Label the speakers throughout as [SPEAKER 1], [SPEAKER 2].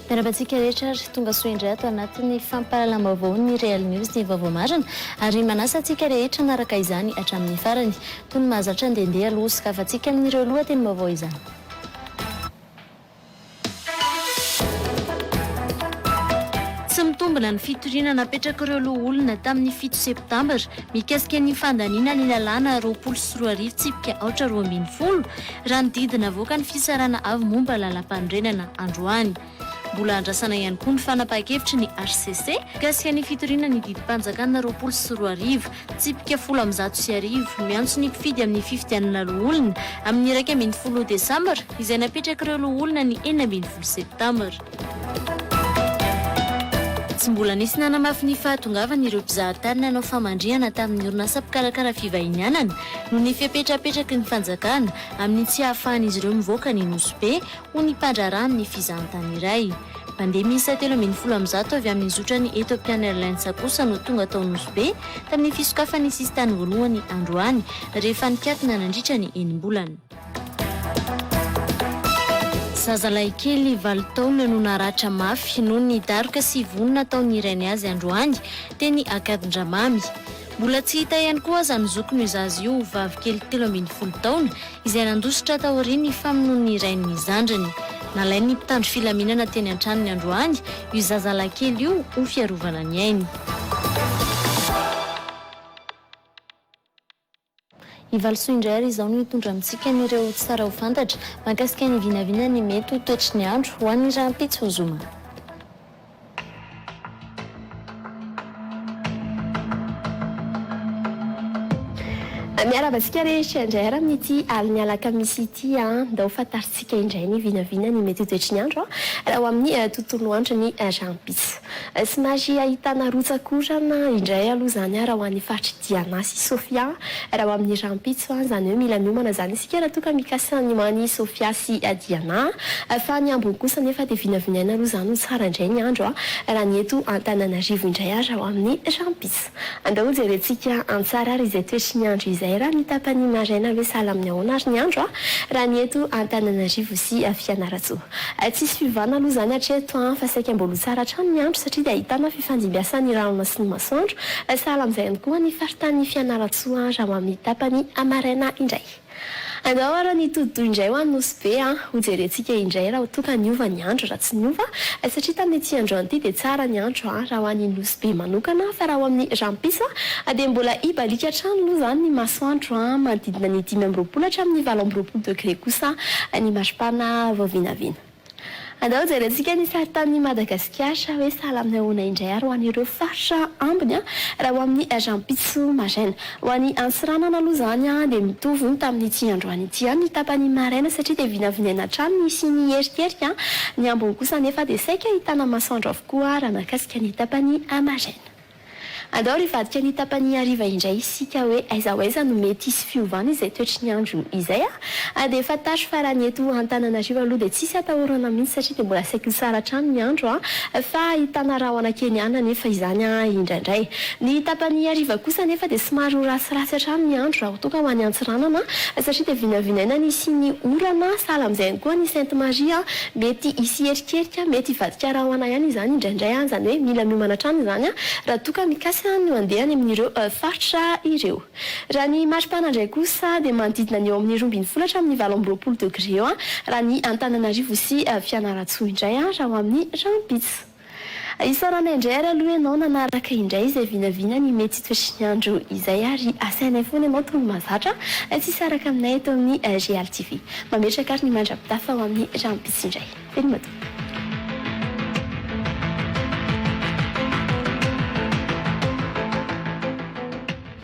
[SPEAKER 1] Miarahaba antsika rehetra ary tonga soa indray ato anatin'ny fampahalalam-baovao ny Real News ny vaovao marina ary manasa antsika rehetra hanaraka izany hatramin'ny farany. Toy ny mahazatra andehandeha aloha sokafantsika amin'ireo lohatenim-baovao izany. Tsy mitombina ny fitoriana napetrak'ireo loholona tamin'ny fito septambra mikasika ny fandaniana ny lalàna 2020 tsipika aotra 12 raha ny didy navoakan'ny Fitsarana Avo momba Lalampanorenana androany. Mbola andrasana ihany koa ny fanapahan-kevitry ny hcc mikasika ny fitoriana ny didim-panjakana 2020 tsipika 1110 miantso ny mpifidy amin'ny fifidianana loholona amin'ny 11 desambra izay napetrak'ireo loholona ny 16 septambra. Tsy mbola nisy nanamafy ny fahatongavany ireo mpizahatany nanao famandrihana tamin'ny orinasa mpikarakara fivahinianana noho ny fepetra apetraky ny fanjakana amin'ny tsy hahafahan'izy ireo mivoaka ny Nosy Be hoy ny mpandraharaha amin'ny fizahantany iray. Mpandeha miisa 113 avy amin'ny zotran'ny Ethiopian Airlines kosa no tonga tao Nosy Be tamin'ny fisokafan'ny sisintany voalohany androany rehefa nikatona nandritra ny enim-bolana. Zazalahikely valo taona no naratra mafy noho ny daroka sy vono nataon'ny rainy azy androany teny Ankadindramamy. Mbola tsy hita ihany koa aza ny zokin'io zaza io, vavikely 13 taona, izay nandositra taorian'ny famonoan'ny rainy ny zandriny. Nalain'ny mpitandro filaminana teny an-tranony androany io zazalahikely io ho fiarovana ny ainy. I Valisoa indray ary izao no hitondra amintsika an'ireo tsara ho fantatra mahakasika ny vinavina ny mety ho toetry ny andro ho an'ny rahampitso zoma.
[SPEAKER 2] Miarahaba antsika rehetra indray ary amin'ity alin'ny alakamisy ity. Ndao fantarintsika indray ny vinavina ny mety ho toetry ny andro raha ho amin'ny tontolo andron'ny rahampitso. Somary ahitana rotsak'orana indray aloha izany raha ho an'ny faritr'i Diana sy Sofia raha ho amin'ny rahampitso, izany hoe mila miomana izany isika raha toa ka mikasa ny ho any Sofia sy Diana. Fa ny ambiny kosa anefa dia vinavinaina aloha izany ho tsara indray ny andro raha ny eto Antananarivo indray ary raha ho amin'ny rahampitso. Andao hojerentsika an-tsary ary izay toetry ny andro izay raha ny tapany maraina hoe sahala amin'ny ahoana ary ny andro raha ny eto Antananarivo sy Fianarantsoa. Tsisy fiovana aloha izany hatreto an, fa saika mbola ho tsara hatrany ny andro satria dia ahitana fifandimbiasan'ny rahona sy ny masoandro, sahala amin'izay ihany koa ny faritanin'i Fianarantsoa raha ho amin'ny tapany maraina indray. Andao ary ny hitodi-doha indray ho any Nosy Be an, hojerentsika indray raha toa ka niova ny andro raha tsy niova, satria tamin'ity androany ity dia tsara ny andro an, raha ho any Nosy Be manokana, fa raha ho amin'ny rahampitso dia mbola hibaliaka hatrany aloha izany ny masoandro an, manodidina ny 25 hatramin'ny 28 degré kosa ny maripana vao vinavina. Andao hojerentsika ny saritanin'i Madagasikara hoe sahala amin'ny ahoana indray ary ho an'ireo faritra ambiny raha ho amin'ny rahampitso maraina. Ho an'i Antsiranana aloha izany dia mitovy ny tamin'ity androany ity ihany ny tapany maraina satria dia vinavinaina hatrany ny hisian'ny erikerika, ny ambiny kosa anefa dia saika ahitana masoandro avokoa raha mahakasika ny tapany maraina. Andao ry vadika ny tapany hariva indray isika hoe aiza ho aiza no mety hisy fiovana izay toetry ny andro izay a! Dia fantaro fa raha ny eto Antananarivo aloha dia tsisy atahorana mihitsy satria dia mbola saiky ho tsara hatrany ny andro a! Fa ahitana rahona kely ihany anefa izany a indraindray. Ny tapany hariva kosa anefa dia somary ho ratsiratsy hatrany ny andro raha toa ka ho any Antsiranana satria dia vinavinaina ny hisian'ny orana sahala amin'izay ihany koa any Sainte Marie a! Mety hisy erikerika, mety hivadika rahona ihany izany indraindray an, izany hoe mila miomana hatrany izany raha toa ka mikasa ny handeha any amin'ireo faritra ireo. Raha ny maripana indray kosa dia manodidina ny eo amin'ny 12 hatramin'ny 28 degré eo raha ny Antananarivo sy Fianarantsoa indray raha ho amin'ny rahampitso. Isaorana indray ary aloha ianao nanaraka indray izay vinavina ny mety toetry ny andro izay ary asainay foana ianao toy ny mahazatra tsy hisaraka aminay eto amin'ny Real TV. Mametraka ary ny mandra-pitafa ho amin'ny rahampitso indray. Veloma tompoko.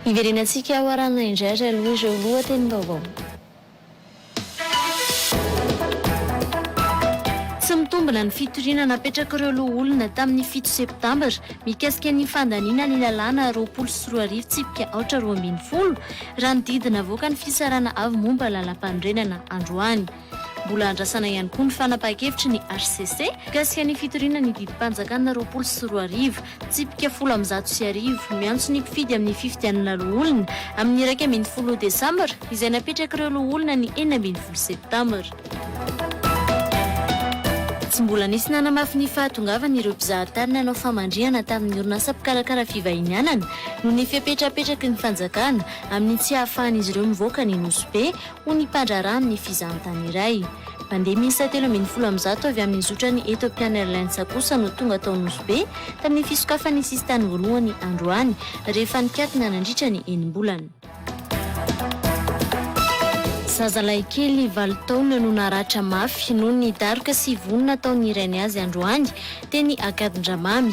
[SPEAKER 1] Hiverenantsika ho arahana indray ary aloha ireo lohatenim-baovao. Tsy mitombina ny fitoriana napetrak'ireo loholona tamin'ny fito septambra mikasika ny fandaniana ny lalàna 2020 tsipika aotra 12 raha ny didy navoakan'ny Fitsarana avo momba lalampanorenana androany. Mbola andrasana ihany koa ny fanapahan-kevitry ny hcc mikasika ny fitoriana ny didim-panjakana 2020 Tsipika 1110, miantso ny mpifidy amin'ny fifidianana loholona amin'ny 11 desambra, izay napetrak'ireo loholona ny 16 septambra. Tsy mbola nisy nanamafy ny fahatongavany ireo mpizahatany nanao famandrihana tamin'ny orinasa mpikarakara fivahinianana noho ny fepetra apetraky ny fanjakana amin'ny tsy hahafahan'izy ireo mivoaka ny Nosy Be hoy ny mpandraharaha amin'ny fizahantany iray. Mpandeha miisa 113 avy amin'ny zotran'ny Ethiopian Airlines kosa no tonga tao Nosy Be tamin'ny fisokafan'ny sisintany voalohany androany rehefa nikatona nandritra ny enim-bolana. Zazalahikely valo taona no naratra mafy noho ny daroka sy vono nataon'ny rainy azy androany teny Ankadindramamy.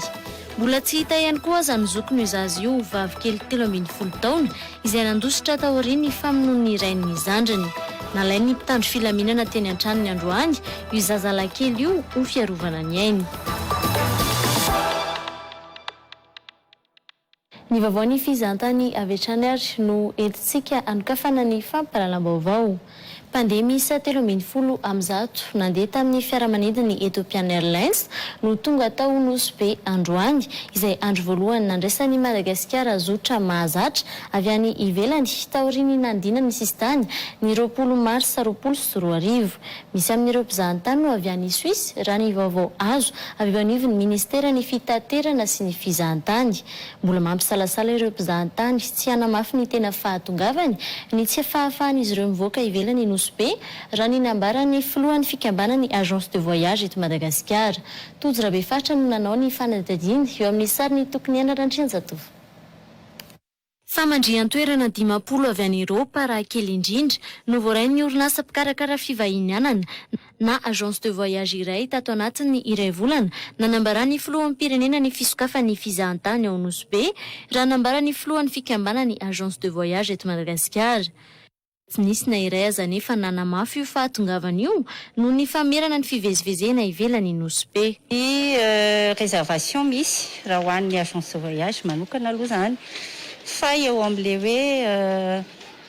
[SPEAKER 1] Mbola tsy hita ihany koa aza ny zokin'io zaza io, vavikely 13 taona, izay nandositra taorian'ny famonoan'ny rainy ny zandriny. Nalain'ny mpitandro filaminana teny an-tranony androany io zazalahikely io ho fiarovana ny ainy. Ny vaovaon'ny fizahantany avy hatrany ary no entintsika hanokafana ny fampahalalam-baovao. Mpandeha miisa 113 nandeha tamin'ny fiaramanidin'ny Ethiopian Airlines no tonga tao Nosy Be androany, izay andro voalohany nandraisan'i Madagasikara zotra mahazatra avy any ivelany taorian'ny nanodinany ny sisintany ny 20 marsa 2020. Misy amin'ireo mpizahantany no avy any Suisse, raha ny vaovao azo avy eo anivon'ny ministeran'ny fitaterana sy ny fizahantany. Mbola mampisalasala ireo mpizahantany tsy hanamafy ny tena fahatongavany ny tsy fahafahan'izy ireo mivoaka ivelan'i Nosy Be, raha ny nambaran'ny filohan'ny fikambanan'ny Agence de voyage eto Madagasikara. Tojo Rabefaritra no nanao ny fanadihadiana eo amin'ny sarin'i Tokiniaina Randrianjatovo. Famandrihan-toerana 50 avy any Eropa raha kely indrindra no voarain'ny orinasa mpikarakara fivahinianana na agence de voyage iray tato anatin'ny iray volana nanambaran'ny filoham-pirenena ny fisokafan'ny fizahantany ao Nosy Be raha nambaran'ny filohan'ny fikambanan'ny agence de voyage eto Madagasikara. Tsy nisy na iray aza anefa nanamafy io fahatongavana io noho ny famerana ny fivezivezena ivelan'i Nosy Be.
[SPEAKER 3] Ny réservation misy raha ho an'ny agence de voyage manokana aloha izany fa eo amin'ilay hoe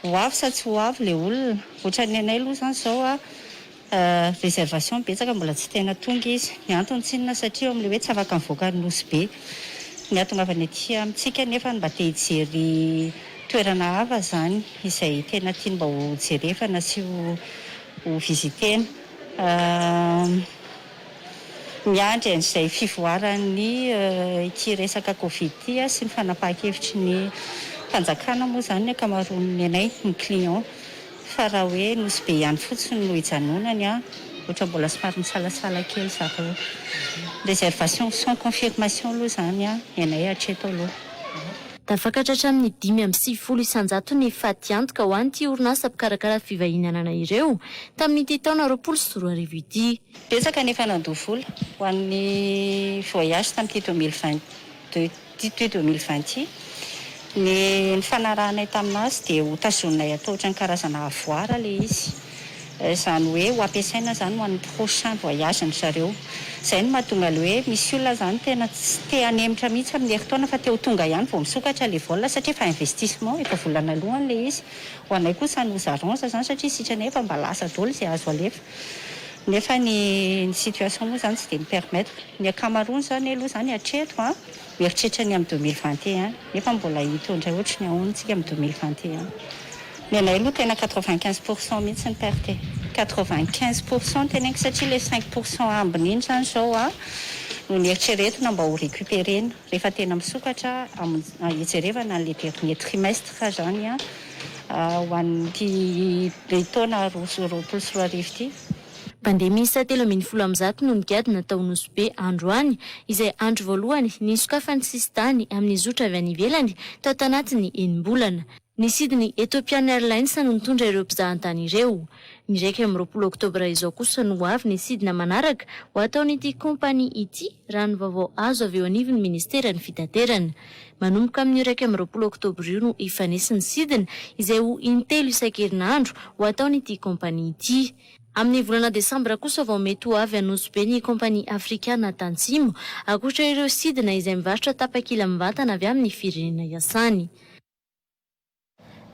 [SPEAKER 3] ho avy sa tsy ho avy ilay olona. Ohatran'ny anay aloha izany izao a, Réservation betsaka mbola tsy tena tonga izy. Ny antony tsy inona satria eo amin'ilay hoe tsy afaka mivoaka ny Nosy Be. Ny hahatongavany aty amintsika nefa mba te hijery toerana hafa izany izay tena tiany mba ho jerevana sy ho ho visiter-na. Miandry an'izay fivoaran'ny ity resaka covid ity sy ny fanapahan-kevitry ny fanjakana moa izany ny ankamaroan'ny anay, ny client. Fa raha hoe Nosy Be ihany fotsiny no hijanonany an, ohatra mbola somary misalasala kely zareo. Réservation sans confirmation aloha izany an, ny anay hatreto aloha.
[SPEAKER 1] Tafakatra hatramin'ny 95 isan-jato ny fatiantoka ho an'ity orinasa mpikarakara fivahinanana ireo tamin'ity taona 2020 ity.
[SPEAKER 3] Betsaka ny efa nandoa vola ho an'ny voyage tamin'ity 2022 Ity 2020 ity, ny nifanarahanay tamin'azy dia ho tazoninay atao ohatran'ny karazana avoir ilay izy. Izany hoe ho ampiasaina izany ho an'ny prochain voyage-ndry zareo. Izay no mahatonga ilay hoe misy olona izany tena tsy te hanemotra mihitsy amin'ny herintaona fa te ho tonga ihany vao misokatra ilay vol satria efa investissement, efa vola nalohany ilay izy. Ho anay koa ça nous arrange izany satria sitranay efa mba lasa daholo izay azo alefa. Nefa ny situation moa izany tsy dia mi-permettre. Ny ankamaroany izany aloha izany hatreto an, mieritreritra ny amin'ny 2021, nefa mbola hita eo indray ohatry ny ahoana isika amin'ny 2021. Ny anay aloha tena 95 pour cent mihitsy ny perte e! 95 pour cent no teneniko satria ilay cinq pour cent ambiny iny izany izao an, no nieritreretina mba ho recuperer-na rehefa tena misokatra hijerevana an'ilay dernier trimestre izany an. ho an'ity taona 2022 ity.
[SPEAKER 1] Mpandeha miisa 113 no nigadona tao Nosy Be androany, izay andro voalohany nisokafan'ny sisintany amin'ny zotra avy any ivelany tao tanatin'ny enim-bolana. Ny sidin'ny Ethiopian Airlines no nitondra ireo mpizahantany ireo. Ny 21 oktobra izao kosa no ho avy ny sidina manaraka ho ataon'ity kaompania ity raha ny vaovao azo avy eo anivon'ny ministeran'ny fitaterana. Manomboka amin'io 21 oktobra io no hifanesy ny sidina, izay ho intelo isan-kerinandro ho ataon'ity kaompania ity. Amin'ny volana desambra kosa vao mety ho avy Nosy Be ny kaompania afrikana Tantsimo, ankoatra ireo sidina izay mivarotra tapakila mivantana avy amin'ny firenena iasany.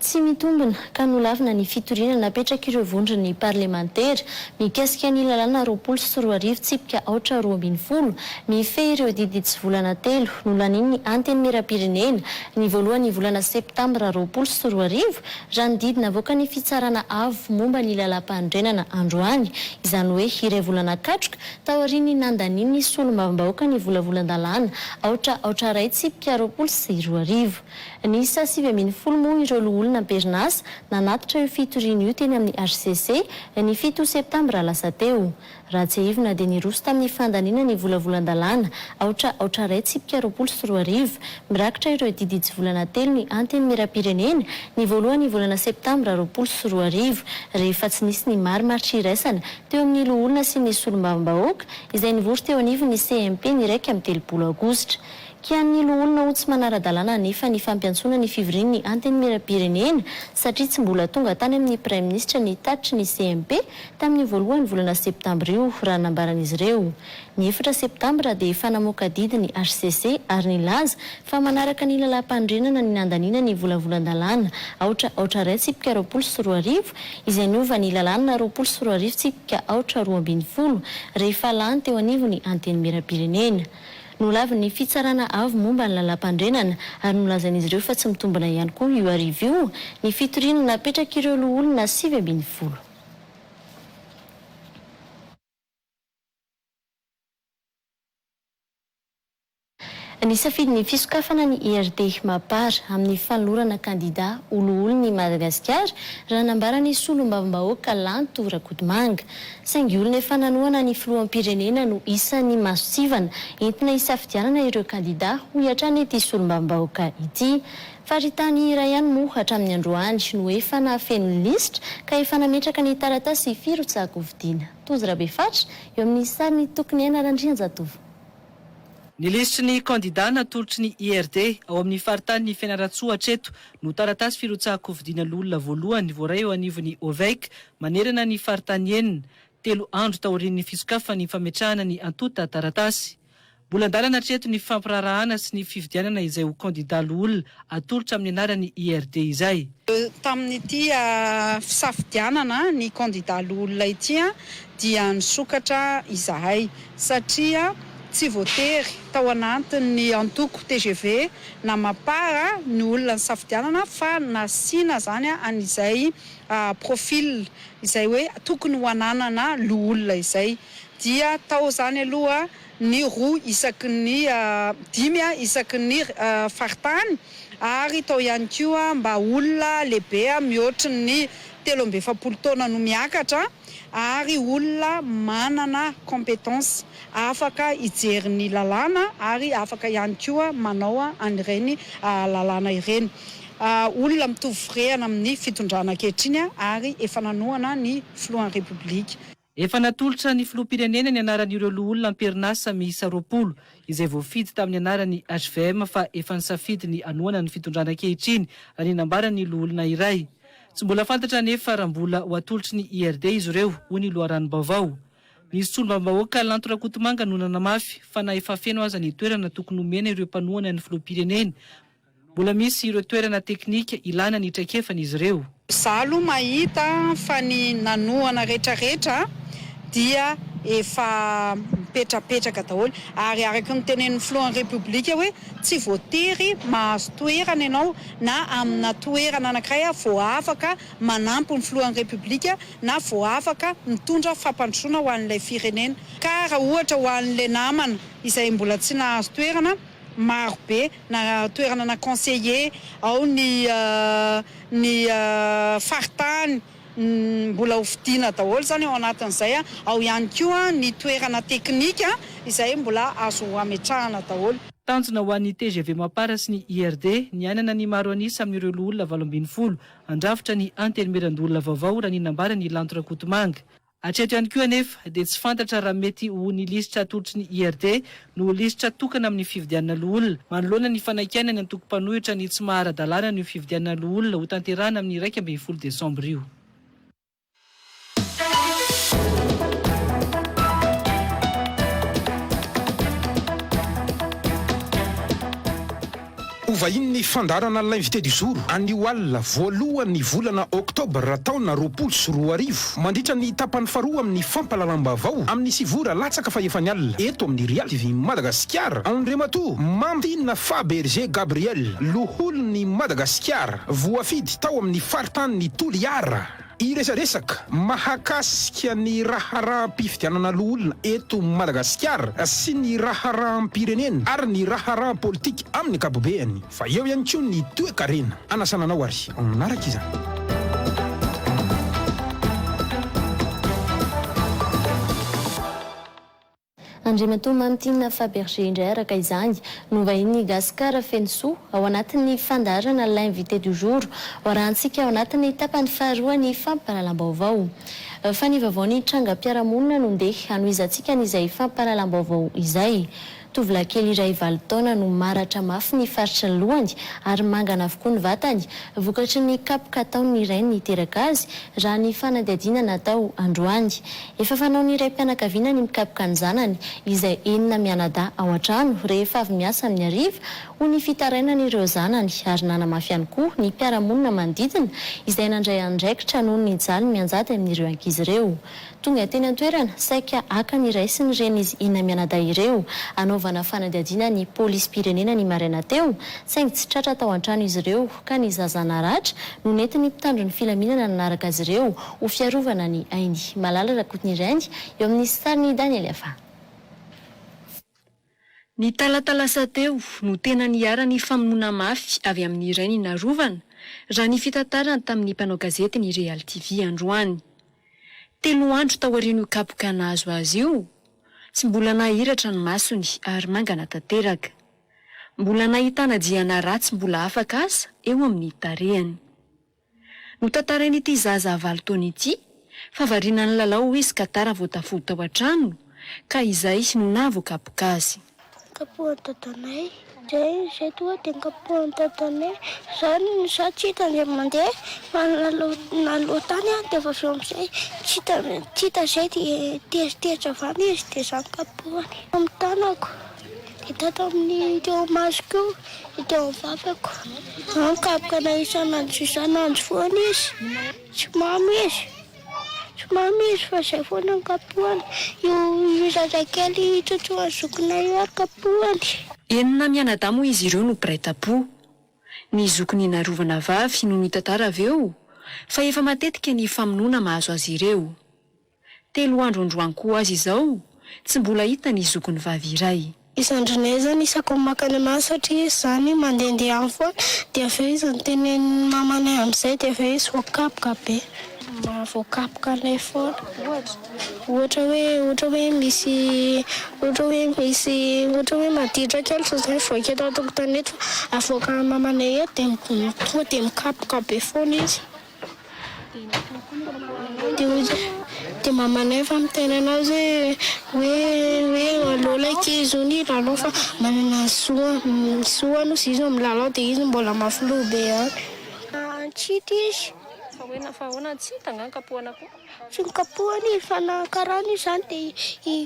[SPEAKER 1] Tsy mitombina ka nolavina ny fitoriana napetrak'ireo vondron'ny parlemantera mikasika ny lalàna 2020 tsipika aotra 12 mifehy ireo didy tsy volana telo nolanian'ny Antenimierampirenena ny voalohan'ny volana septambra 2020 raha ny didy navoakan'ny Fitsarana Avo momba ny Lalàmpanorenana androany, izany hoe iray volana katroka taorian'ny nandanian'ny solombavambahoaka ny volavolan-dalàna aotra aotra iray tsipika 2020. Niisa 19 moa ireo loholona am-perinasa nanatitra io fitoriana io teny amin'ny hcc ny fito septambra lasa teo. Raha tsiahivina dia niroso tamin'ny fandaniana ny volavolan-dalàna aotra aotra iray tsipika 2020 mirakitra ireo didy hitsivolana telo ny Antenimierampirenena ny voalohan'ny volana septambra 2020 rehefa tsy nisy ny marimaritra iraisana teo amin'ny loholona sy ny solombavambahoaka izay nivory teo anivon'ny CMP ny 31 aogositra. Kianin'ny loholona ho tsy manara-dalàna anefa ny fampiantsoana ny fivorian'ny Antenimierampirenena satria tsy mbola tonga tany amin'ny Praiminisitra ny tatitry ny CMP tamin'ny voalohan'ny volana septambra io, raha nambaran'izy ireo. Ny efatra septambra dia efa namoaka didy ny hcc ary nilaza fa manaraka ny lalàmpanorenana ny nandaniana ny volavolan-dalàna aotra aotra iray tsipika 2020 izay niova ny lalàna 2020 tsipika aotra 12 rehefa lany teo anivon'ny Antenimierampirenena. Nolavin'ny Fitsarana Avo momba ny Lalàmpandrenana ary nolazain'izy ireo fa tsy mitombina ihany koa io hariva io ny fitoriana napetrak'ireo loholona 19. Nisafidy ny fisokafana ny IRD Mapar amin'ny fanolorana kandida ho loholon'i Madagasikara raha nambaran'ny solombavambahoaka Lanto Rakotomanga. Saingy olona efa nanohana ny filoham-pirenena no isan'ny mason-tsivana entina hisafidianana ireo kandida, hoy hatrany ity solombavambahoaka ity. Faritany iray ihany moa hatramin'ny androany no efa nahafeno ny lisitra ka efa nametraka ny taratasy firotsahan-kofidiana. Tojo Rabefatra, eo amin'ny sarin'i Tokiniaina Randrianjatovo.
[SPEAKER 4] Ny lisitry ny kandidà natolotry ny IRD ao amin'ny faritanin'i Fianarantsoa hatreto no taratasy firotsahan-kofidiana loholona voalohany voaray eo anivon'ny OVEC manerana ny faritany enina, telo andro taorian'ny fisokafan'ny fametrahana ny antontan-taratasy. Mbola an-dalana hatreto ny fifampiraharahana sy ny fifidianana izay ho kandidà loholona atolotra amin'ny anaran'ny IRD izay.
[SPEAKER 5] Tamin'ity fisafidianana ny kandidà loholona ity dia nisokatra izahay satria tsy voatery tao anatin'ny antoko tgv na mapar ny olona nisafidianana fa nasiana izany an'izay profil izay hoe tokony ho ananana loholona izay dia tao izany aloha ny roa isaky ny dimy isaky ny faritany ary tao ihany koa mba olona lehibe mihoatry ny 43 taona no miakatra ary olona manana compétence afaka hijery ny lalàna ary afaka ihany koa manao an'ireny lalàna ireny. Olona mitovy firehana amin'ny fitondrana ankehitriny ary efa nanohana ny filohan'ny Repoblika.
[SPEAKER 4] Efa natolotra ny filoham-pirenena ny anaran'ireo loholona am-perinasa miisa 20 izay voafidy tamin'ny anaran'ny hvm fa efa nisafidy ny hanohana ny fitondrana ankehitriny raha ny nambaran'ny loholona iray. Tsy mbola fantatra anefa raha mbola ho atolotry ny IRD izy ireo, hoy ny loharanom-baovao. Ny solombavambahoaka Lanto Rakotomanga no nanamafy fa na efa feno aza ny toerana tokony homena ireo mpanohana ny filoham-pirenena, mbola misy ireo toerana teknika ilana ny traikefan'izy ireo.
[SPEAKER 5] Za aloha mahita fa ny nanohana retraretra dia efa mipetrapetraka daholo ary araka ny tenenin'ny filohan'ny Repoblika hoe tsy voatery mahazo toerana ianao na amina toerana anankiray vao afaka manampy ny filohan'ny Repoblika na vao afaka mitondra fampandrosoana ho an'ilay firenena. Ka raha ohatra ho an'ilay namana izay mbola tsy nahazo toerana, maro be na toerana na conseiller, ao ny ny faritany, mbola ho fidiana daholo izany ao anatin'izay, ao ihany koa ny toerana teknika izay mbola azo ametrahana daholo.
[SPEAKER 4] Tanjona ho an'ny tgv Mapar sy ny IRD ny hanana ny maro an'isa amin'ireo loholona 18 handrafitra ny Antenimierandoholona vaovao raha ny nambaran'i Lanto Rakotomanga. Hatreto ihany koa anefa dia tsy fantatra raha mety ho ny lisitra atolotry ny IRD no ho lisitra tokana amin'ny fifidianana loholona, manoloana ny fanaikianan'ny antoko mpanohitra ny tsy maha ara-dalàna an'io fifidianana loholona hotanterahana amin'ny 11 desambra io.
[SPEAKER 6] Ho vahinin'ny fandaharana L'invité du jour anio alina voalohan'ny volana oktobra taona 2020 mandritra ny tapany faharoa amin'ny fampahalalam-baovao amin'ny sivy ora latsaka fahefany alina eto amin'ny Real TV Madagasikara Andriamatoa Mamitiana Fabergé Gabriel loholon'i Madagasikara voafidy tao amin'ny faritanin'i Toliara. Hiresadresaka mahakasika ny raharaham-pifidianana loholona eto Madagasikara sy ny raharaham-pirenena ary ny raharaham-politika amin'ny ankapobeany fa eo ihany koa ny toekarena. Anasana anao ary manaraka izany.
[SPEAKER 1] Andriamatoa Mamitiana Fabergé indray araka izany no vahinin'i Gascar Fenosoa ao anatin'ny fandaharana L'invité du jour ho arahantsika ao anatin'ny tapany faharoa ny fampahalalam-baovao. Fa ny vaovaon'ny trangam-piarahamonina no ndeha hanohizantsika an'izay fampahalalam-baovao izay. Tovolahy kely iray valo taona no maratra mafy ny faritry ny lohany ary mangana avokoa ny vatany vokatry ny kapoka ataon'ny rainy niteraka azy, raha ny fanadihadiana natao androany. Efa fanaon'ny raim-pianakaviana ny mikapoka ny zanany, izay enina mianadahy ao an-trano, rehefa avy miasa amin'ny hariva, hoy ny fitarainan'ireo zanany, ary nanamafy ihany koa ny mpiara-monina manodidina izay nandray andraikitra noho ny jaly mianjady amin'ireo ankizy ireo. Tonga teny an-toerana, saika haka ny ray sy ny renin'izy enina mianadahy ireo hanaovana fanadihadiana ny polisim-pirenena ny maraina teo, saingy tsy tratra tao an-trano izy ireo ka ny zaza naratra no nentin'ny mpitandro ny filaminana nanaraka azy ireo ho fiarovana ny ainy. Malala Rakotonirainy eo amin'ny sarin'i Daniel Afa.
[SPEAKER 7] Ny talata lasa teo no tena niharan'ny famonoana mafy avy amin'ny rainy narovana, raha ny fitantarany tamin'ny mpanao gazety ny Real TV androany. Telo andro taorian'io kapoka nahazo azy io, tsy mbola nahiratra ny masony ary mangana tanteraka. Mbola nahitana diana ratsy mbola afaka asa eo amin'ny tarehiny. Notantarain'ity zaza valo taona ity fa variana nilalao izy ka tara vao tafody tao an-trano ka izay no nahavoakapoka azy.
[SPEAKER 8] Nikapohan'i dadanay. Zay zay tonga dia nikapohan'i dadanay. Za za tsy hita indray mandeha fa naloha naloha tany aho dia avy eo amin'izay tsy hita tsy hita izay dia tezitezitra avy any izy dia za nokapohany tamin'ny tanako. Dia tato amin'ny teo masoko io, dia teo amin'ny vavako. Za mikapoka anay isan'andro isan'andro foana izy. Tsy mamo izy. Tsy mamo izy fa izay foana no kapohany. Io io zazakely tsotsoan'ny zokinay io ary kapohany.
[SPEAKER 7] Enina mianadahy moa izy ireo no mpiray tampo. Ny zokiny narovana vavy no nitantara avy eo fa efa matetika ny famonoana mahazo azy ireo. Telo andro androany koa azy izao tsy mbola hita ny zokiny vavy iray.
[SPEAKER 8] I zandrinay zany isaky ny makany aminazy satria izy zany mandehandeha any foana dia avy eo izy notenenin'ny mamanay amin'izay dia avy eo izy voakapoka be. Mahavoakapoka anay foana. Ohatra? Ohatra hoe ohatra hoe misy ohatra hoe misy ohatra hoe maditra kely sao zay mivoaka eto an-tokotany eto fa avoakan'ny mamanay eto dia tonga dia mikapoka be foana izy. Dia hoy dia mamanay efa miteny anazy hoe hoe hoe aleo ilay ankizy hono hilalao fa manana ny zo ny zo hono izy milalao dia izy mbola mafy loha be ihany. Tsy hita izy.
[SPEAKER 9] Fa hoe fa ahoana tsy hita angaha nikapohana koa?
[SPEAKER 8] Tsy nikapohana izy fa nankarana izy izany dia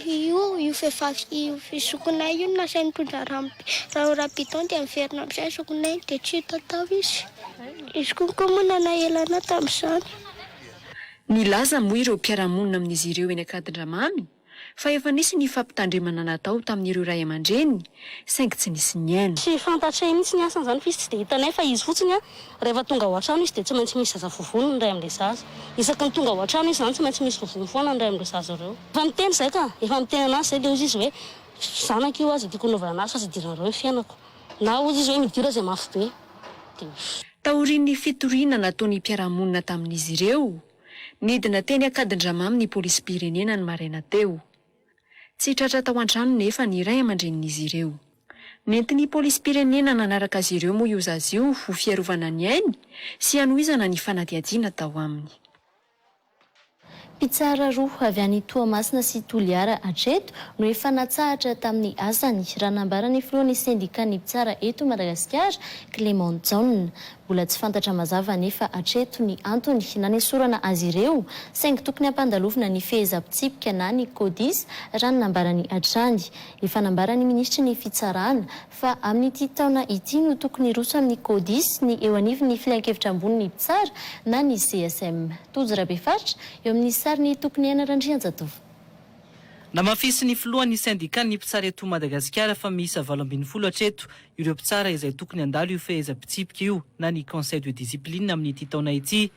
[SPEAKER 8] io io vehivavy io zokinay io no nasainy nitondra rano rano bidon dia niverina amin'izay zokinay dia tsy hita tao izy. Izy koa moa nanahelo anah tamin'izany.
[SPEAKER 7] Nilaza moa ireo mpiara-monina amin'izy ireo eny Ankadindramamy fa efa nisy ny fampitandremana natao tamin'ireo ray aman-dreny saingy tsy nisy nihaino.
[SPEAKER 9] Tsy fantatray mihitsy ny asany izany fa izy tsy dia hitanay fa izy fotsiny an, rehefa tonga ao an-trano izy dia tsy maintsy misy zaza vovony ny iray amin'ilay zaza. Isaky ny tonga ao an-trano izy izany tsy maintsy misy vovony foana ny iray amin'ireo zaza ireo. Efa niteny izahay ka, efa niteny an'azy izay dia hoy izy hoe zanako io aza tiako hanaovana an'azy fa tsy idiranareo ny fiainako. Na hoy izy hoe midira izay mafy be dia.
[SPEAKER 7] Taorian'ny fitoriana nataon'ny mpiara-monina tamin'izy ireo, nidina teny Ankadindramamy ny polisim-pirenena ny maraina teo. Tsy tratra tao an-trano nefa ny ray aman-drenin'izy ireo. Nentin'ny polisim-pirenena nanaraka azy ireo moa io zaza io ho fiarovana ny ainy sy hanohizana ny fanadihadiana tao aminy.
[SPEAKER 1] Mpitsara roa avy any Toamasina sy Toliara hatreto no efa natsahatra tamin'ny asany, raha nambaran'ny filohan'ny sendikan'ny mpitsara eto Madagasikara, Clément Jaona. Mbola tsy fantatra mazava anefa hatreto ny antony nanesorana azy ireo, saingy tokony hampandalovina ny fehezam-pitsipika na ny Codis, raha ny nambarany hatrany. Efa nambaran'ny minisitry ny Fitsarana fa amin'ity taona ity no tokony hiroso amin'ny Codis ny eo anivon'ny Filankevitra ambonin'ny mpitsara na ny CSM. Tojo Rabefaritra, eo amin'ny sarin'i Tokoniaina Randrianjatovo.
[SPEAKER 4] Namafisin'ny filohan'ny sendikan'ny mpitsara eto Madagasikara fa miisa 18 hatreto ireo mpitsara izay tokony handalo io fehezam-pitsipika io na ny Conseil de discipline amin'ity taona ity.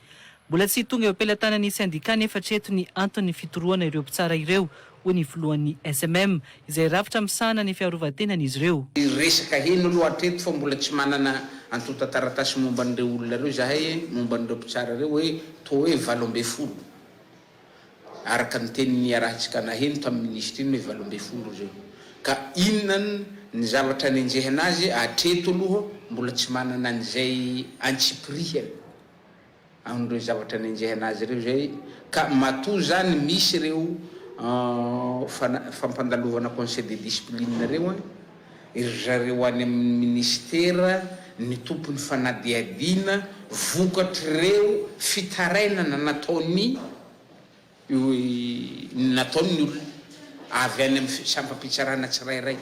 [SPEAKER 4] Mbola tsy tonga eo am-pelatanan'ny sendika anefa hatreto ny anton'ny fitorohana ireo mpitsara ireo, hoy ny filohan'ny SMM, izay rafitra misahana ny fiarovan-tenan'izy ireo.
[SPEAKER 10] Resaka heno aloha hatreto fa mbola tsy manana antontan-taratasy momba an'ireo olona ireo izahay, momba an'ireo mpitsara ireo hoe toa hoe 18. Araka ny teny niarahantsika naheno tamin'ny minisitra iny hoe 18 ry zareo. Ka inona ny zavatra anenjehana azy hatreto aloha mbola tsy manana an'izay antsipirihany. Amin'ireo zavatra nenjehina azy ireo izay ka matoa izany misy ireo fampandalovana conseil de discipline ireo an, ry zareo any amin'ny ministera ny tompon'ny fanadihadiana vokatr'ireo fitarainana nataon'ny nataon'ny olona avy any amin'ny sampam-pitsarana tsirairay.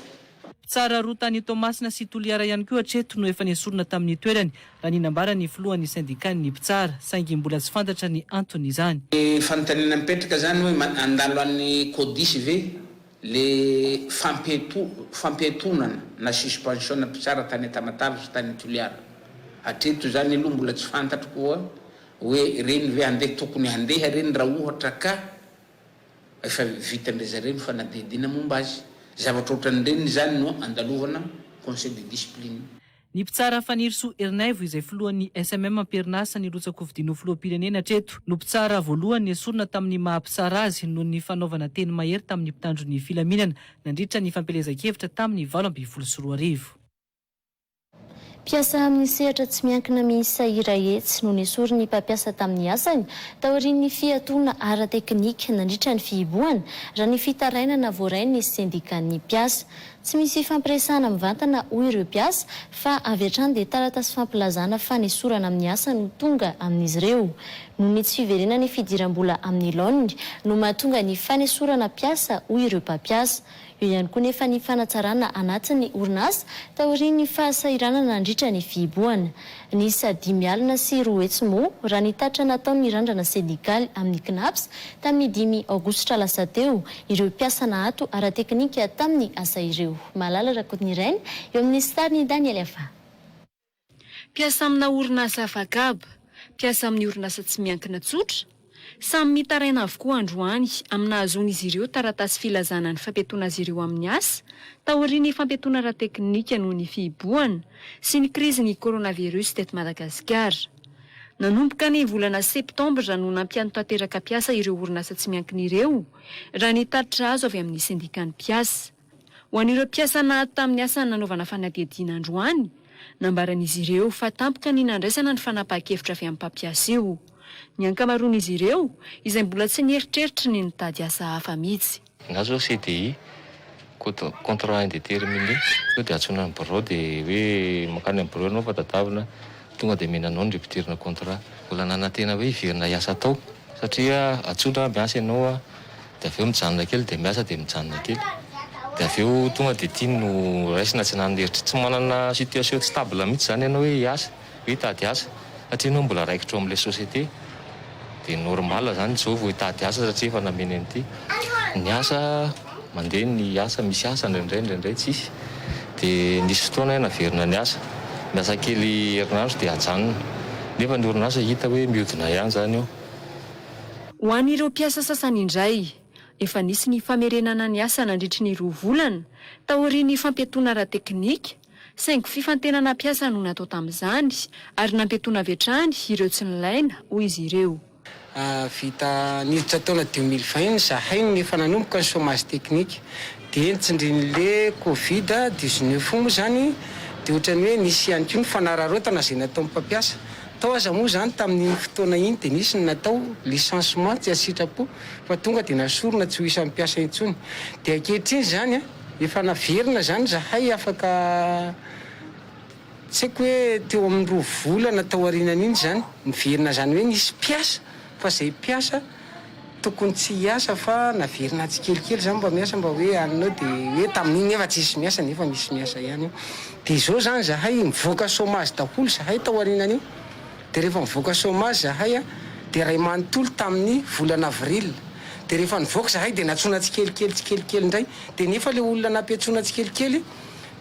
[SPEAKER 4] Mpitsara roa tany Toamasina sy Toliara ihany koa hatreto no efa nesorina tamin'ny toerany, raha ny nambaran'ny filohan'ny sendikan'ny mpitsara, saingy mbola tsy fantatra ny anton'izany.
[SPEAKER 10] Ny fanontaniana mipetraka izany hoe handalo any Codis ve le fampiatonana na suspension-na mpitsara tany Tamatave sy tany Toliara? Hatreto izany aloha mbola tsy fantatro koa hoe ireny ve handeha, tokony handeha ireny raha ohatra ka efa vitan-dry zareo ny fanadihadiana momba azy. Zavatra ohatran'ireny izany no andalovana conseil de discipline.
[SPEAKER 4] Ny mpitsara Fanirisoa Ernaivo izay filohan'ny SMM am-perinasa nirotsa-kofidiny ho filoham-pirenena hatreto no mpitsara voalohany nesorina tamin'ny maha mpitsara azy noho ny fanaovana teny mahery tamin'ny mpitandro ny filaminana nandritra ny fampielezan-kevitra tamin'ny 2018.
[SPEAKER 1] Mpiasa amin'ny sehatra tsy miankina miisa 100 no nesorin'ny mpampiasa tamin'ny asany taorian'ny fiatoana ara-teknika nandritra ny fihibohana, raha ny fitarainana voarain'ny sendikan'ny mpiasa. Tsy misy fifampiresahana mivantana hoy ireo mpiasa fa avy hatrany dia taratasy fampilazana fanesorana amin'ny asa no tonga amin'izy ireo. Noho ny tsy fiverenan'ny fidiram-bola amin'ny laoniny no mahatonga ny fanesorana mpiasa hoy ireo mpampiasa. Eo ihany koa nefa ny fanatsarana anatin'ny orinasa taorian'ny fahasahiranana nandritra ny fihibohana. Niisa 250 moa raha ny tatitra nataon'ny randrana sendikaly amin'ny Cnaps tamin'ny 5 aogositra lasa teo ireo mpiasa naato ara-teknika tamin'ny asa ireo. Mahalala Rakotonirainy eo amin'ny sarin'i Daniel Afa.
[SPEAKER 7] Mpiasa amina orinasa afakaba, mpiasa amin'ny orinasa tsy miankina tsotra, samy mitaraina avokoa androany amin'ny nahazoan'izy ireo taratasy filazana ny fampiatoana azy ireo amin'ny asa taorian'ny fampiatoana ara-teknika noho ny fihibohana sy ny krizin'ny coronavirus teto Madagasikara. Nanomboka ny volana septambra no nampiano tanteraka mpiasa ireo orinasa tsy miankina ireo, raha ny tatitra azo avy amin'ny sendikan'ny mpiasa. Ho an'ireo mpiasa nahato tamin'ny asany nanaovana fanadihadiana androany, nambaran'izy ireo fa tampoka ny nandraisana ny fanapahan-kevitra avy amin'ny mpampiasa io. Ny ankamaroan'izy ireo izay mbola tsy nieritreritra ny nitady asa hafa mihitsy.
[SPEAKER 11] Na zao CDI, contrat indeterminé, tonga dia antsoina ny birao dia hoe mankany amin'ny birao ianao fa tadavina tonga dia omena anao ny rupture-na contrat. Mbola nanantena hoe hiverina hiasa tao satria antsoina miasa ianao Dia avy eo mijanona kely dia miasa dia mijanona kely. Dia avy eo tonga dia ity no raisina tsy nanana eritreritra. Tsy manana situation stable mihitsy izany ianao hoe hiasa, hoe hitady asa satria ianao mbola raikitra ao amin'ilay société. Dia normal izany izao vao hitady asa satria efa nameny an'ity. Ny asa, mandeha ny asa, misy asa indraindray, indraindray tsisy. Dia nisy fotoana aho naverina niasa. Miasa kely herinandro dia ajanona. Nefa ny orinasa hita hoe mihodina ihany izany eo.
[SPEAKER 7] Ho an'ireo mpiasa sasany indray, efa nisy ny famerenana ny asa nandritry ny roa volana, taorian'ny fampiatoana ara-teknika, saingy fifantenana mpiasa no natao tamin'izany ary nampiatoana avy hatrany ireo tsy nilaina, hoy izy ireo.
[SPEAKER 12] Vita niditra taona 2020 izahay no efa nanomboka ny chômage technique. Dia nitsindrin'le covid 19 moa izany Dia ohatran'ny hoe nisy ihany koa ny fanararaotana izay nataon'ny mpampiasa. Tao aza moa izany tamin'iny fotoana iny dia nisy ny natao licenciement tsy an-sitrapo fa tonga dia nasorina tsy ho isan'ny mpiasa intsony. Dia ankehitriny izany efa naverina izany izahay afaka tsy haiko hoe teo amin'ny roa volana taorianan'iny izany niverina izany hoe nisy mpiasa fa izay mpiasa Tokony tsy hiasa fa naverina tsikelikely zany mba miasa mba hoe anona eo de hoe tamin'iny nefa tsisy miasa nefa misy miasa ihany eo. De zao zany zahay mivoaka chômage daholo zahay tao aorianan'io. De rehefa mivoaka chômage zahay a de ray manontolo tamin'ny volana avril. De rehefa nivoaka zahay de nantsoina tsikelikely tsikelikely indray. De nefa le olona nampiantsoina tsikelikely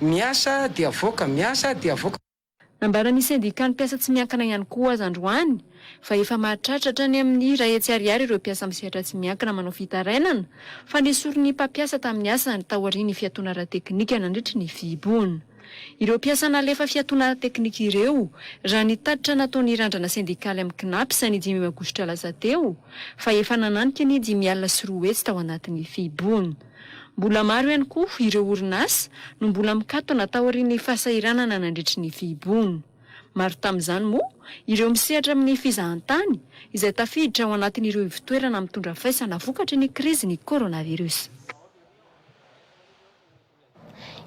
[SPEAKER 12] miasa de avoaka miasa de avoaka.
[SPEAKER 7] Nambaran'ny sendikan'ny mpiasa tsy miankina ihany koa aza androany fa efa mahatratra hatrany amin'ny 100 ariary ireo mpiasa misehatra tsy miankina manao fitarainana fa nesorin'ny mpampiasa tamin'ny asany taorian'ny fiatoana ara-teknika nandritry ny fihibohana. Ireo mpiasa nalefa fiatoana ara-teknika ireo raha ny tatitra nataon'ny randrana sendikaly amin'ny Cnaps ny dimy aogositra lasa teo fa efa nananika ny 205 tao anatin'ny fihibohana. Mbola maro ihany koa ireo orinasa no mbola mikatona taorian'ny fahasahiranana nandritry ny fihibohana. Maro tamin'izany moa ireo misehatra amin'ny fizahantany izay tafiditra ao anatin'ireo ivotoerana mitondra faisana vokatry ny krizin'ny coronavirus.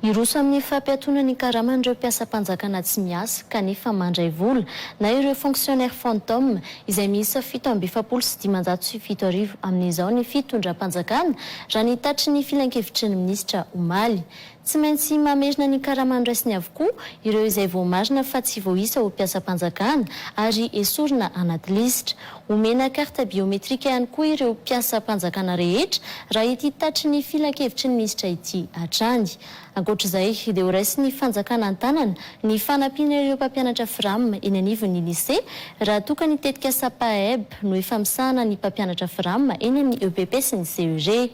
[SPEAKER 1] Hiroso amin'ny fampiatoana ny karaman'ireo mpiasam-panjakana tsy miasa kanefa mandray vola na ireo fonctionnaires fantômes izay miisa 75 47 amin'izao ny fitondram-panjakana raha ny tatitry ny filankevitry ny minisitra omaly. Tsy maintsy mamerina ny karama noraisiny avokoa ireo izay voamarina fa tsy voaisa ho mpiasam-panjakana ary esorina anaty lisitra. Omena carte biométrique ihany koa ireo mpiasam-panjakana rehetra raha ity tatitry ny filankevitry ny minisitra ity hatrany. Ankoatra izay dia horaisin'ny fanjakana an-tanana ny fanampiana ireo mpampianatra Fram eny anivon'ny lycée raha toa ka ny tetikasa PAEB no efa misahana ny mpampianatra Fram eny amin'ny EPP sy ny CEG.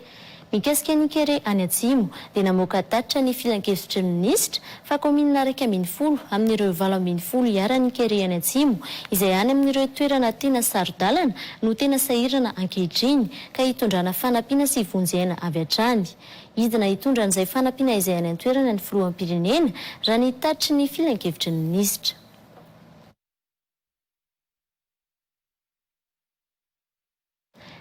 [SPEAKER 1] Mikasika ny kere any Atsimo dia namoaka tatitra ny filankevitry ny minisitra fa kaominina 11 amin'ireo 18 iharan'ny kere any Atsimo izay any amin'ireo toerana tena saro-dalana no tena sahirana ankehitriny ka hitondrana fanampiana sy vonjy aina avy hatrany. Hidina hitondra an'izay fanampiana izay any an-toerana ny filoham-pirenena raha ny tatitry ny filankevitry ny minisitra.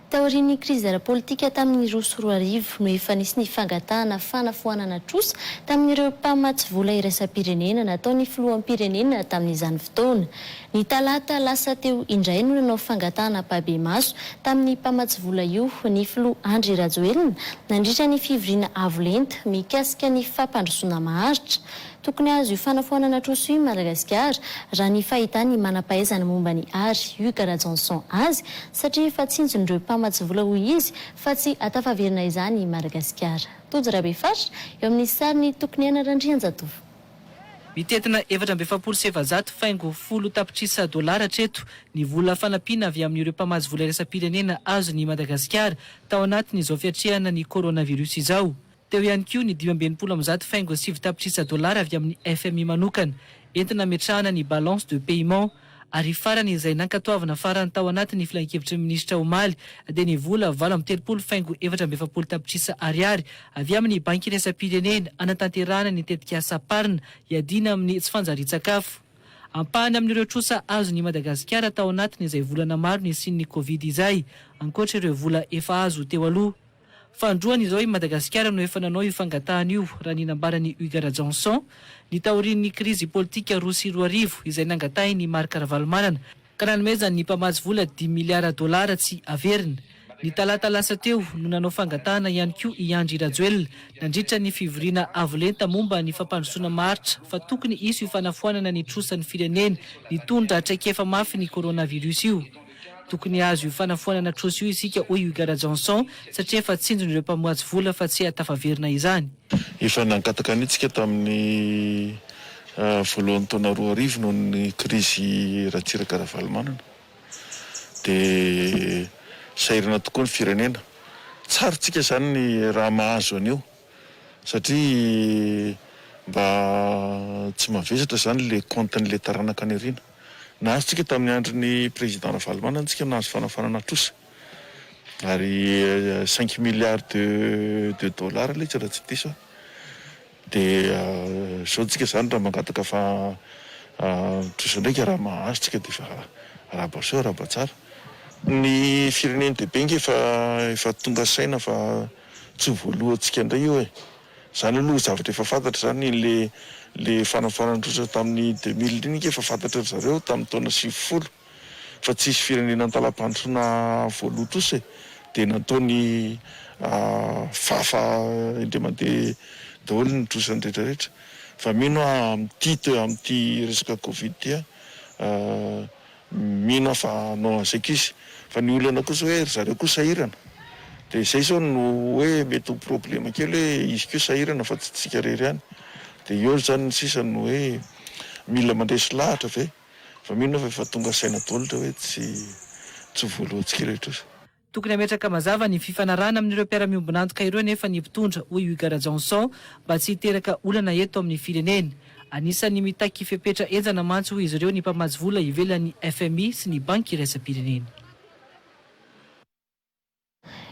[SPEAKER 1] Taorian'ny krizy ara-politika tamin'ny 2002 no efa nisy ny fangatahana fanafoanana trosa tamin'ireo mpamatsy vola iraisam-pirenena nataon'ny filoham-pirenena tamin'izany fotoana. Ny talata lasa teo indray no nanao fangatahana ampahibemaso tamin'ny mpamatsy vola io ny filoha Andry Rajoelina nandritra ny fivoriana avo lenta mikasika ny fampandrosoana maharitra. Tokony hahazo io fanafoanana trosa io i Madagasikara, raha ny fahitan'ny manam-pahaizana momba ny Art, Hugues Rajaonson azy, satria efa tsinjon'ireo mpamatsy vola hoy izy fa tsy hatafaverina izany i Madagasikara. Tojo Rabefaritra, eo amin'ny sarin'i Tokiniaina Randrianjatovo.
[SPEAKER 4] Mitentina 444 faingo folo tapitrisa dolara hatreto ny vola fanampiana avy amin'ireo mpamatsy vola iraisam-pirenena azon'i Madagasikara tao anatin'izao fiatrehana ny coronavirus izao. Teo ihany koa ny 165 faingo sivy tapitrisa dolara avy amin'ny FMI manokana, entina hametrahana ny balance de paiement. Ary farany izay nankatoavina farany tao anatin'ny filankevitry ny minisitra omaly dia ny vola 38 faingo 44 tapitrisa ariary avy amin'ny Banky iraisam-pirenena hanatanterahana ny tetikasa Parna hiadiana amin'ny tsy fanjarian-tsakafo. Ampahany amin'ireo trosa azon'i Madagasikara tao anatin'izay volana maro nisian'ny Covid izay, ankoatra ireo vola efa azo teo aloha. Fanindroany izao i Madagasikara no efa nanao io fangatahana io, raha ny nambaran'i Hugues Rajaonson, ny taorian'ny krizy politika 2002 izay nangatahin'i Marc Ravalomanana ka nanomezany ny mpamatsy vola dimy miliara dolara tsy averina. Ny talata lasa teo no nanao fangatahana ihany koa i Andry Rajoelina nandritra ny fivoriana avo lenta momba ny fampandrosoana maharitra fa tokony hisy io fanafoanana ny trosan'ny firenena nitondra traikefa mafy ny coronavirus io. Tokony hahazo io fanafoanana trosa io isika, hoy Hugues Rajaonson, satria efa tsinjon'ireo mpamoatsy vola fa tsy hatafaverina izany.
[SPEAKER 13] Efa nangataka an'io tsika tamin'ny voalohan'ny taona 2000 noho ny krizy Ratsiraka Ravalomanana. Dia sahirana tokoa ny firenena. Tsara tsika izany ny raha mahazo an'io. Satria mba tsy mavesatra izany le compte-n'le taranaka any aoriana. Nahazo tsika tamin'ny andron'ny président Ravalomanana tsika nahazo fanafanana trosa. Ary cinq milliards de de dollars ilay izy raha tsy diso aho. Dia. Izao tsika izany raha mangataka fa trosa ndraika raha mahazo tsika dia efa arahaba soa arahaba tsara. Ny firenen-dehibe nge efa efa tonga saina fa tsy ho voalohantsika indray io e. Izany aloha zavatra efa fantatra izany le le fanafoanan-trosa tamin'ny 2000 iny nge efa fantatry ry zareo tamin'ny taona 90 fa tsisy firenena an-dalam-pandrosoana voaloa trosa e. Dia nataony fafa indray mandeha daholo ny trosany rehetra rehetra. Fa mino aho amin'ity amin'ity resaka covid ity an, mino aho fa hanao an'izay koa izy. Fa ny olana kosa hoe ry zareo koa sahirana. Dia izay izao no hoe mety ho problema kely hoe izy koa sahirana fa tsy tsika irery ihany. Dia eo izany ny sisa no hoe mila mandresy lahatra ve? Fa mino aho fa efa tonga saina daholo ireo hoe tsy tsy ho voalohantsika ireo trosa.
[SPEAKER 4] Tokony hametraka mazava ny fifanarahana amin'ireo mpiara-miombon'antoka ireo anefa ny mpitondra, hoy Hugues Rajaonson, mba tsy hiteraka olana eto amin'ny firenena. Anisan'ny mitaky fepetra henjana mantsy, hoy izy ireo, ny mpamatsy vola ivelan'ny fmi sy ny Banky iraisam-pirenena.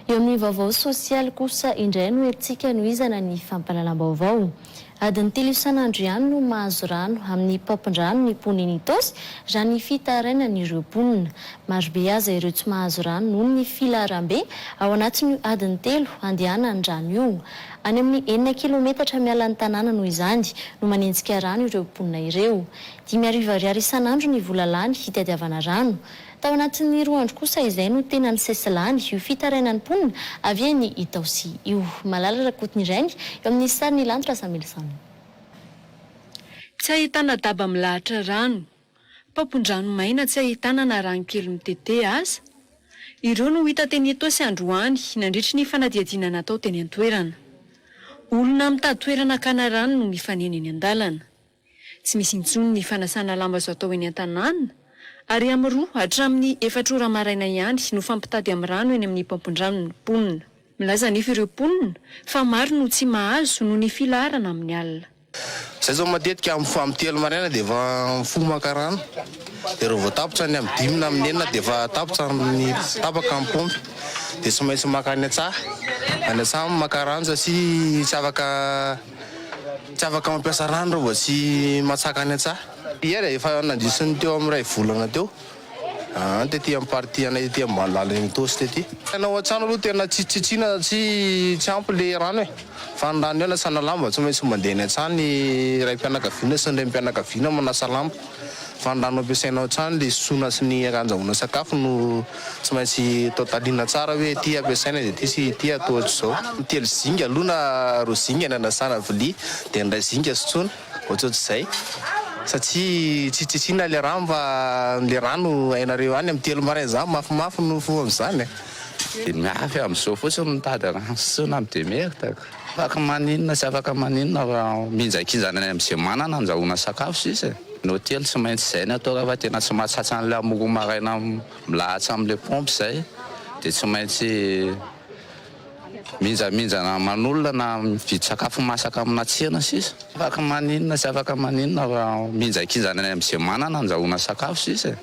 [SPEAKER 1] Eo amin'ny vaovao sosialy kosa indray no entintsika hanohizana ny fampahalalam-baovao. Adiny telo isan'andro ihany no mahazo rano amin'ny paompin-drano ny mponina eny Itaosy, raha ny fitarainan'ireo mponina. Marobe aza ireo tsy mahazo rano noho ny filaharambe ao anatin'io adiny telo andehanan'ny rano io. Any amin'ny enina kilometatra miala ny tanàna noho izany no manenjika rano ireo mponina ireo. 5000 ariary isan'andro ny vola lany hitadiavana rano. Tao anatin'ny roa andro kosa izay no tena nisesilany io fitarainan'ny mponina avy eny Itaosy io. Malala Rakotonirainy eo amin'ny sarin'i Lanto Rasamilison.
[SPEAKER 7] Tsy ahitana daba milahatra rano, paompin-drano maina tsy ahitana na rano kely mitete aza. Ireo no hita teny Itaosy androany nandritry ny fanadihadiana natao teny an-toerana. Olona mitady toerana hakana rano no mifanena eny an-dalana. Tsy misy intsony ny fanasana lamba azo atao eny an-tanàna ary amin'ny roa hatramin'ny efatra ora maraina ihany no fampitady amin'ny rano eny amin'ny paompin-drano ny mponina. Milaza anefa ireo mponina fa maro no tsy mahazo noho ny filaharana amin'ny alina.
[SPEAKER 14] Zay zao matetika amin'ny amin'ny telo maraina dia efa mifoha maka rano dia raha vao tapitra ny amin'ny dimy na amin'ny enina dia efa tapitra ny tapaka ny paompy dia tsy maintsy maka any an-tsaha, any an-tsaha maka rano satria tsy afaka Tsy afaka mampiasa rano raha vao tsy matsaka any an-tsaha. Iera efa nandrisy ny teo amin'ny iray volana teo an, tety amin'ny partie anay tety ambany lalan'iny Itaosy tety. Tena ao an-trano aloha tena tsy tsitsiana satria tsy ampy le rano e, fa ny rano eo anasana lamba tsy maintsy mandeha any an-tsaha ny raim-pianakaviana sy ny renim-pianakaviana manasa lamba. Fa ny rano ampiasaina ao an-trano le sotroina sy ny andrahoina sakafo no tsy maintsy totalina tsara hoe ity ampiasaina dia ity sy ity atao ohatr'izao. Telo zinga aloha na roa zinga ny anasana vilia dia ny iray zinga sotroina, ohatrohatr'izay satria tsy tsitsiana le rano fa le rano hainareo ihany amin'ny telo maraina izany mafimafy no fo amin'izany e.
[SPEAKER 15] Dia miafy amin'izao fotsiny mitady rano sotroina amin'ny demerde ka. Afaka maninona tsy afaka maninona fa mihinjankinjana any amin'izay manana andrahoana sakafo sisa e. Ny hotely tsy maintsy izay ny atao raha tena tsy mahatratra an'ilay amin'ny roa maraina milahatra amin'ilay pompe izay dia tsy maintsy mihinjaminjana aman'olona na mividy sakafo masaka amina tsena sisa. Afaka maninona tsy afaka maninona fa mihinjankinjana any amin'izay manana andrahoana sakafo sisa e.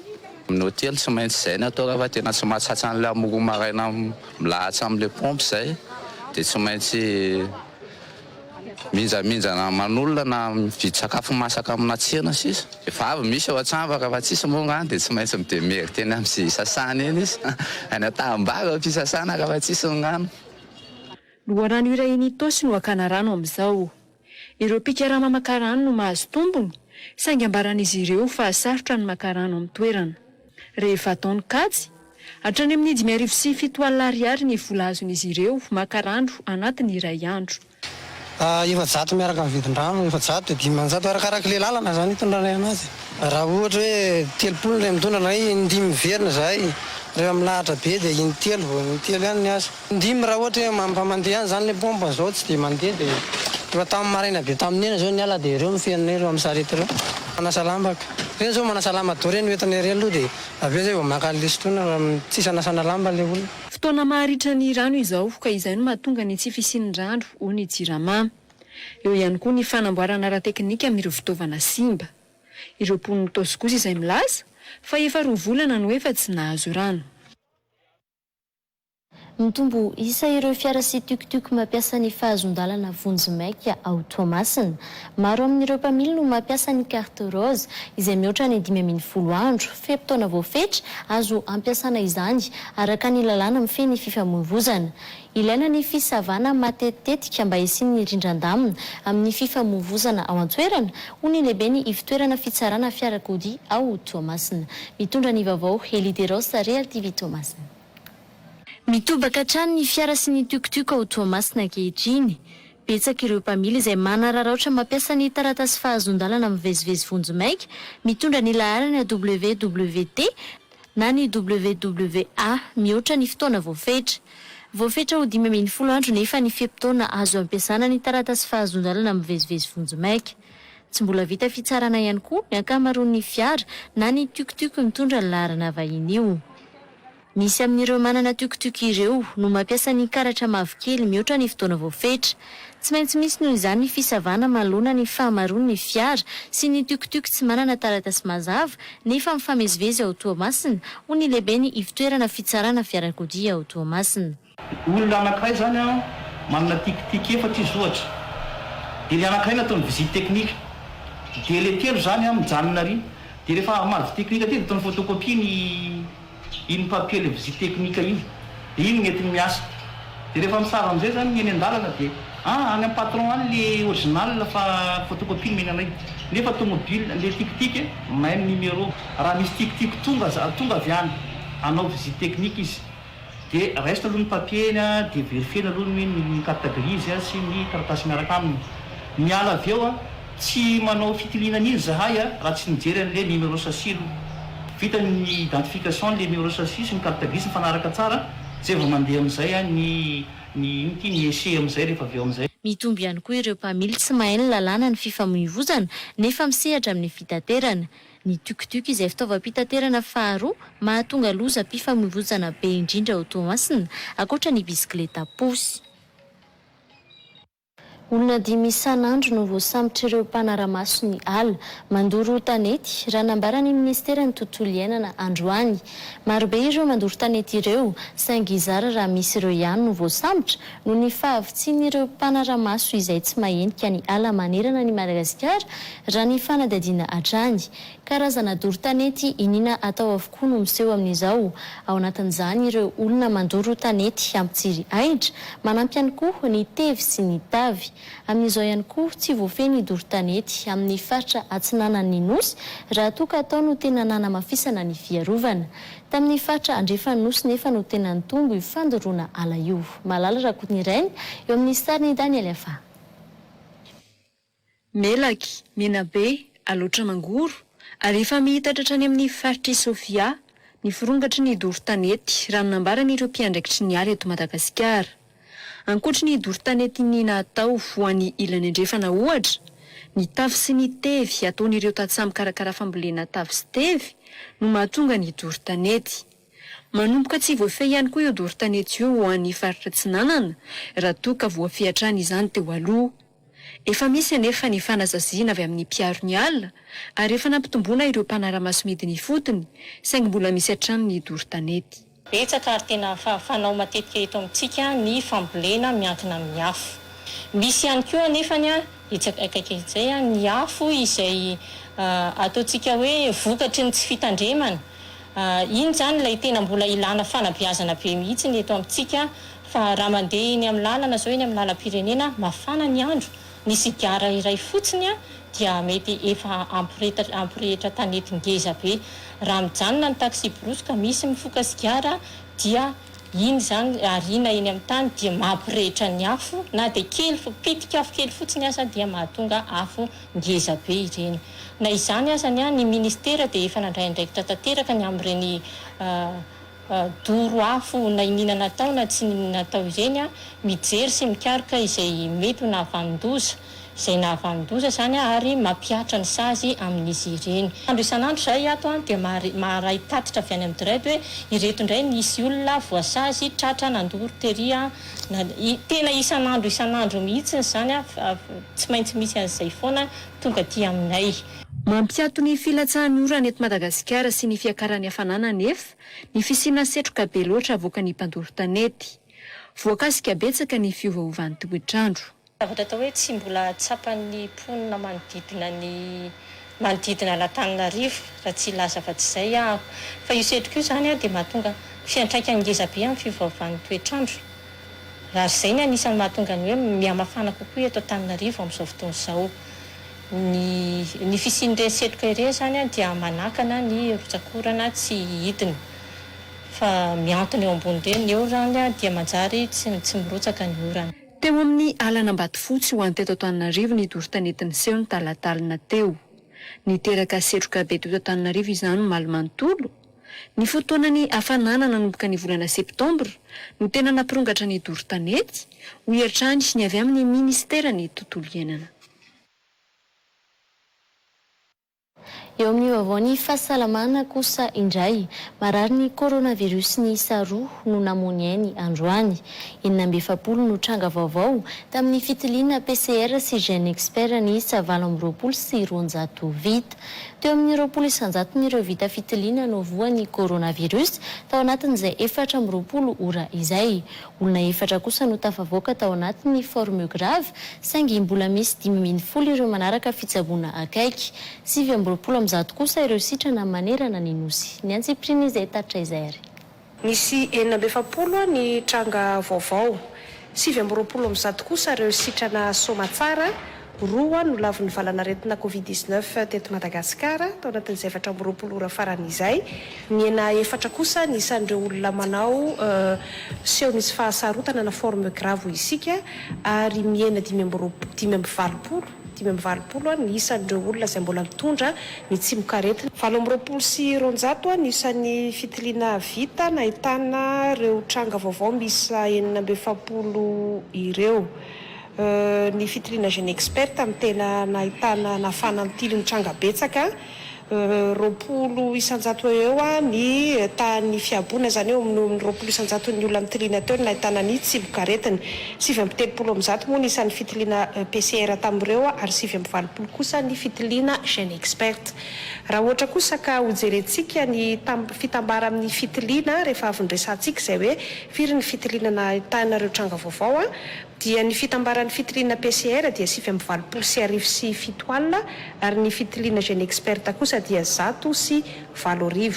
[SPEAKER 15] Ny hotely tsy maintsy izay ny atao raha tena tsy mahatratra an'ilay amin'ny roa maraina milahatra amin'ilay pompe izay dia tsy maintsy mihinjaminjana aman'olona na mividy sakafo masaka amina tsena sisa. Efa avy misy ao an-tsambaka fa tsisy moa ngah dia tsy maintsy mi-demerder eny amin'izay hisasana eny izy. Any an-tanimbary ao fisasana raha fa tsisy ny rano.
[SPEAKER 7] Loharano iray eny Itaosy no hakana rano amin'izao. Ireo mpikarama maka rano no mahazo tombony, saingy ambaran'izy ireo fa sarotra ny maka rano amin'ny toerana. Rehefa atao ny kajy, hatrany amin'ny 7500 ariary ny vola azon'izy ireo maka rano anatin'ny iray andro.
[SPEAKER 12] 400 miaraka amin'ny vidin-drano, 400 dia 500 arakarak'ilay lalana izany itondranay anazy. Raha ohatra hoe 30 ilay mitondra anay, in-dimy miverina izahay, rehefa milahatra be dia in-telo vao in-telo ihany ny azo. Indimy raha ohatra hoe mampa mandeha ihany zany le pompe zao tsy de mandeha de efa tamin'ny maraina be tamin'ny enina zao niala de ireo no fenonay ireo amin'ny sarety ireo. Manasa lamba ka. Ireny zao manasa lamba daholo ireny hoentinay ireny aloha de avy eo zay vao maka an'le sotroina fa tsisy anasana lamba le olona.
[SPEAKER 7] Fotoana maharitra ny rano izao ka izay no mahatonga ny tsy fisian'ny rano hoy ny Jirama. Eo ihany koa ny fanamboarana ara-teknika amin'ireo fitaovana simba. Ireo mponin'Itaosy kosa izay milaza fa efa roa volana no efa tsy nahazo rano.
[SPEAKER 1] Mitombo isa ireo fiara sy tuc-tuc mampiasa ny fahazon-dalana vonjimaika ao Toamasina. Maro amin'ireo mpamily no mampiasa ny carte rose izay mihoatra ny 15 andro, fe-potoana voafetra azo ampiasana izany araka ny lalàna mifehy ny fifamoivozana. Ilaina ny fisavana matetitetika mba hisian'ny rindran-damina amin'ny fifamoivozana ao an-toerana, hoy ny lehiben'ny ivontoerana fitsarana fiarakodia ao Toamasina. Mitondra ny vaovao Elie Deros, Real TV Toamasina. Mitobaka hatrany ny fiara sy ny tuc-tuc ao Toamasina ankehitriny. Betsaka ireo mpamily izay manararaotra mampiasa ny taratasy fahazoan-dalana mivezivezy vonjimaika mitondra ny laharana WWT na ny WWA mihoatra ny fotoana voafetra. Voafetra ho 15 andro nefa ny fe-potoana azo ampiasana ny taratasy fahazoan-dalana mivezivezy vonjimaika. Tsy mbola vita fitsarana ihany koa ny ankamaroan'ny fiara na ny tuc-tuc mitondra ny laharana vahiny io. Misy amin'ireo manana tuc-tuc ireo no mampiasa ny karatra mavokely mihoatra ny fotoana voafetra. Tsy maintsy misy noho izany ny fisavana manoloana ny fahamaroan'ny fiara sy ny tuc-tuc tsy manana taratasy mazava nefa mifamezivezy ao Toamasina, hoy ny lehiben'ny ivontoerana fitsarana fiarakodia ao Toamasina.
[SPEAKER 16] Olona anakiray zany an, manana tic-tic efatra izy ohatra, dia le anakiray nataony visite technique, dia le telo zany an mijanona ary, dia rehefa hamaly visite technique aty dia ataony photocopie ny iny papier le visite technique iny, dia iny no entiny miasa, dia rehefa misava amizay zany ny eny andalana dia ah any am patron any le original fa photocopie nomeny anay, nefa tomobile le tic-tic même numéro, raha misy tic-tic tonga tonga avy any hanao visite technique izy. Dia raisina aloha ny papier-ny dia verifier-na aloha ny hoe ny carte grise sy ny taratasy miaraka aminy. Miala avy eo, tsy manao fitiliana an'iny izahay raha tsy nijery an'ilay numéro châssis aloha. Vita ny identification an'ilay numéro châssis sy ny carte grise mifanaraka tsara, izay vao mandeha amin'izay ny ny inona ity, ny essai amin'izay rehefa avy eo amin'izay.
[SPEAKER 1] Mitombo ihany koa ireo mpamily tsy mahay ny lalàna ny fifamoivozana nefa misehatra amin'ny fitaterana. Ny tuc-tuc izay fitaovam-pitaterana faharoa mahatonga lozam-pifamoivozana be indrindra ao Toamasina, ankoatra ny bisikileta posy. Olona dimy isan'andro no voasambotr'ireo mpanara-maso ny ala mandoro tanety, raha nambaran'ny minisiteran'ny tontolo iainana androany. Marobe ireo mandoro tanety ireo, saingy zara raha misy ireo ihany no voasambotra noho ny fahavitsian'ireo mpanara-maso izay tsy mahenika ny ala manerana an'i Madagasikara, raha ny fanadihadiana hatrany. Karazana doro tanety iniana atao avokoa no miseho amin'izao. Ao anatin'izany ireo olona mandoro tanety hampitsiry ahitra, manampy ihany koa ny tevy sy ny tavy. Amin'izao ihany koa, tsy voafehy ny doro tanety amin'ny faritra atsinanan'ny Nosy raha toa ka tao no tena nanamafisana ny fiarovana. Tamin'ny faritra andrefan'ny Nosy nefa no tena nitombo io fandoroana ala io. Malala Rakotonirainy, eo amin'ny sarin'i Daniel Afa.
[SPEAKER 7] Melaky, Menabe, Alaotra Mangoro ary efa mihitatra hatrany amin'ny faritr'i Sofia ny firongatry ny doro tanety raha ny nambaran'ireo mpiandraikitry ny ala eto Madagasikara. Ankoatry ny doro tanety iniana atao ho an'ny ilany andrefana ohatra, ny tavy sy ny tevy ataon'ireo tantsaha mikarakara fambolena tavy sy tevy no mahatonga ny doro tanety. Manomboka tsy voafehy ihany koa io doro tanety io ho an'ny faritra Atsinanana raha toa ka voafehy hatrany izany teo aloha. Efa misy anefa ny fanasaziana avy amin'ny mpiaro ny ala ary efa nampitomboana ireo mpanara-maso midina ifotony saingy mbola misy hatrany ny doro tanety.
[SPEAKER 3] Betsaka ary tena fanao matetika eto amintsika ny fambolena miankina amin'ny afo. Misy ihany koa anefany etsy akaiky izay ny afo izay ataontsika hoe vokatry ny tsy fitandremana. Iny izany ilay tena mbola ilana fanabeazana be mihitsy ny eto amintsika Fa raha mandeha eny amin'ny lalana zao, eny amin'ny lalam-pirenena, mafana ny andro, ny sigara iray fotsiny dia mety efa hampirehitra tanety ngeza be. Raha mijanona ny taxi-brousse ka misy mifoka sigara dia iny izany ariana eny amin'ny tany dia mampirehitra ny afo na dia kely pitik'afo kely fotsiny aza dia mahatonga afo ngeza be ireny. Na izany aza ny ministera dia efa nandray andraikitra tanteraka ny amin'ireny Doro afo na iniana natao na tsy niniana natao ireny, mijery sy mikaroka izay mety ho nahavanon-doza, izay nahavanon-doza izany ary mampihatra ny sazy amin'izy ireny. Andro isan'andro izahay ato dia maharay tatitra avy any amin'ny DREDD hoe ireto indray nisy olona voasazy tratra nandoro tery, tena isan'andro isan'andro mihitsy izany, tsy maintsy misy an'izay foana tonga aty aminay.
[SPEAKER 7] Mampiato ny filatsahan'ny orana eto Madagasikara sy ny fiakaran'ny hafanana anefa ny fisiana setroka be loatra avoakan'ny mpandoro tanety. Voakasika betsaka ny fiovaovan'ny toetr'andro.
[SPEAKER 3] Zavatra atao hoe tsy mbola tsapan'ny mponina manodidina ny manodidina an'Antananarivo raha tsy hilaza afa-tsy izay aho. Fa io setroka io izany dia mahatonga fiantraikany ngeza be amin'ny fiovaovan'ny toetr'andro. Raha izay ny anisan'ny mahatonga ny hoe mihamafana kokoa eto Antananarivo amin'izao fotoana izao. Ny ny fisian'ireny setroka ireny izany dia manakana ny rotsak'orana tsy hidina fa mihantona eo ambon'ireny eo izany dia manjary tsy tsy mirotsaka ny orana.
[SPEAKER 7] Teo amin'ny alan'Ambatofotsy ho an'ny teto Antananarivo ny doro tanety niseho ny talatalina teo. Niteraka setroka be teto Antananarivo izany omaly manontolo. Ny fotoanan'ny hafanana nanomboka ny volana septambra no tena nampirongatra ny doro tanety, hoy hatrany ny avy amin'ny minisiteran'ny tontolo iainana.
[SPEAKER 1] Eo amin'ny vaovaon'ny fahasalamana kosa indray, marary ny coronavirus niisa roa no namoy ny ainy androany. 46 no tranga vaovao tamin'ny fitiliana PCR sy GeneXpert niisa 228 vita. Teo amin'ny 20 isan-jaton'ireo vita fitiliana no voan'ny coronavirus tao anatin'izay 24 ora izay. Olona efatra kosa no tafavoaka tao anatin'ny forme grave, saingy mbola misy 15 ireo manaraka fitsaboana akaiky. 129 kosa ireo sitrana manerana ny Nosy. Ny antsipiriany izay tatitra izay ary.
[SPEAKER 17] Nisy 46 ny tranga vaovao. 129 kosa ireo sitrana soamatsara. Roa no lavon'ny valanaretina Covid dix-neuf teto Madagasikara tao anatin'izay 24 ora farany izay. Nihena efatra kosa ny isan'ireo olona manao seho misy fahasarotana na forme grave hoy isika ary mihena dimy amby roa 85 85 ny isan'ireo olona izay mbola mitondra ny tsimokaretina. 228 ny isan'ny fitiliana vita nahitana ireo tranga vaovao miisa 46 ireo. Ny fitiliana GeneXpert no tena nahitana nahafahana nitily ny tranga betsaka, 20% eo eo ny tahan'ny fihaboana, izany hoe eo amin'ny 20%-n'ny olona nitiliana teo no nahitana ny tsimokaretina. 139 moa ny isan'ny fitiliana PCR tamin'ireo ary 89 kosa ny fitiliana GeneXpert. Raha ohatra kosa ka hojerentsika ny fitambaran'ny fitiliana rehefa avy noresahantsika izay hoe firy ny fitiliana nahitana ireo tranga vaovao, Dia ny fitambaran'ny fitiliana PCR dia 1089 alina ary ny fitiliana GeneXpert kosa dia 1001.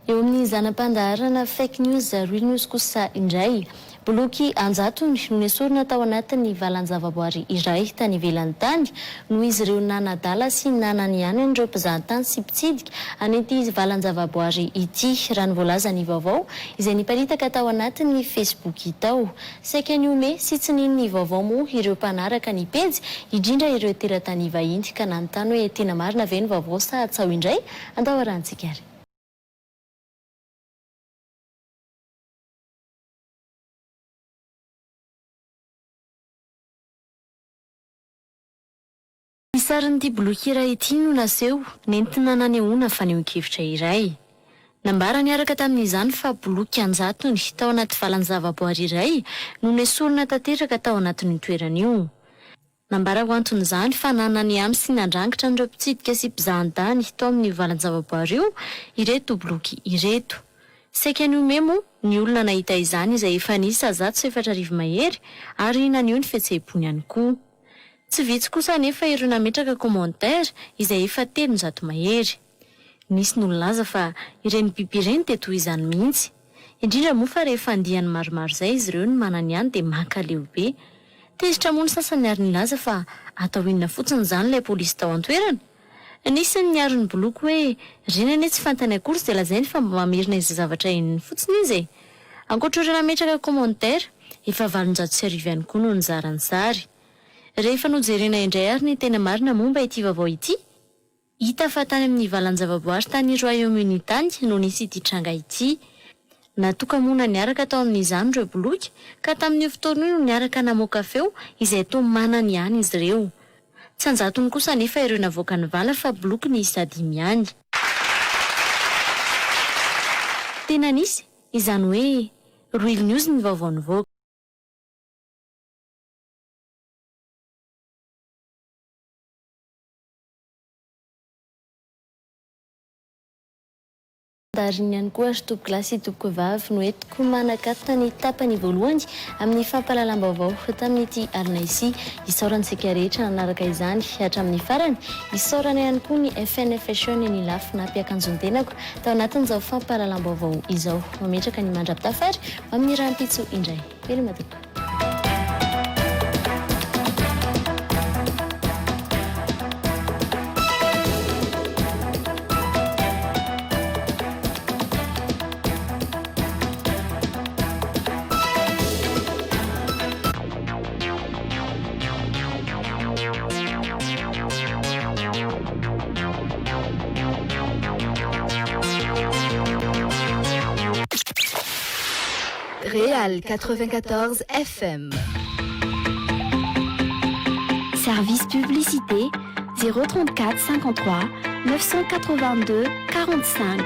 [SPEAKER 1] Eo amin'ny zana-pandaharana Fake News Real News kosa indray, boloky an-jatony no nesorina tao anatin'ny valan-javaboary iray tany ivelany tany noho izy ireo nanadala sy nananihany an'ireo mpizahatany sy mpitsidika an'ity valan-javaboary ity, raha ny voalazan'ny vaovao izay niparitaka tao anatin'ny Facebook tao. Saika nihomehy sy tsy nino ny vaovao moa ireo mpanaraka ny pejy, indrindra ireo teratany vahiny, ka nanontany hoe tena marina ve ny vaovao sa tsaho indray? Andao arahantsika ary. Ny sarin'ity boloky iray ity no naseho, nentina nanehoana fanehoan-kevitra iray. Nambara niaraka tamin'izany fa boloky an-jatony tao anaty valan-javaboary iray no nesorina tanteraka tao anatin'io toerana io. Nambara ho anton'izany fa nananihany sy nandrangitra an'ireo mpitsidika sy mpizahantany tao amin'io valan-javaboary io ireto boloky ireto. Saika nihomehy moa ny olona nahita izany izay efa niisa 4100 mahery ary naneho ny fihetseham-pony ihany koa. Tsy vitsy kosa anefa ireo nametraka commentaire izay efa 300 mahery. Nisy no nilaza fa ireny biby ireny dia toy izany mihitsy. Indrindra moa fa rehefa andiany maromaro izay izy ireo no manana ihany dia mankaleo be. Tezitra moa ny sasany ary nilaza fa atao inona fotsiny izany ilay polisy tao an-toerana? Nisy ny niaro ny boloky hoe reny anie tsy fantany akory izay lazainy fa mba mamerina izay zavatra henony fotsiny izy e! Ankoatra ireo nametraka commentaire, efa 1800 ihany koa no nizara ny sary. Rehefa nojerena indray ary ny tena marina momba ity vaovao ity, hita fa tany amin'ny valan-javaboary tany Royaume-Uni tany no nisy ity tranga ity. Natoka-moana niaraka tao amin'izany ireo boloky, ka tamin'io fotoana io no niaraka namoaka feo izay toa manana ihany izy ireo. Tsy an-jatony kosa anefa ireo navoakan'ny vala fa boloky niisa dimy ihany. Tena nisy, izany hoe Real News ny vaovao nivoaka. Dariny ihany koa ry tompokolahy sy tompokovavy no entiko manakatona ny tapany voalohany amin'ny fampahalalam-baovao tamin'ity alina ity. Isaorana isika rehetra nanaraka izany hatramin'ny farany. Isaorana ihany koa ny FN Fashion eny Ilafy nampiakanjo ny tenako tao anatin'izao fampahalalam-baovao izao. Mametraka ny mandra-pitafary ho amin'ny rahampitso indray. Veloma tompoko.
[SPEAKER 18] Réal 94 FM.
[SPEAKER 19] Service publicité 034 53 982 45.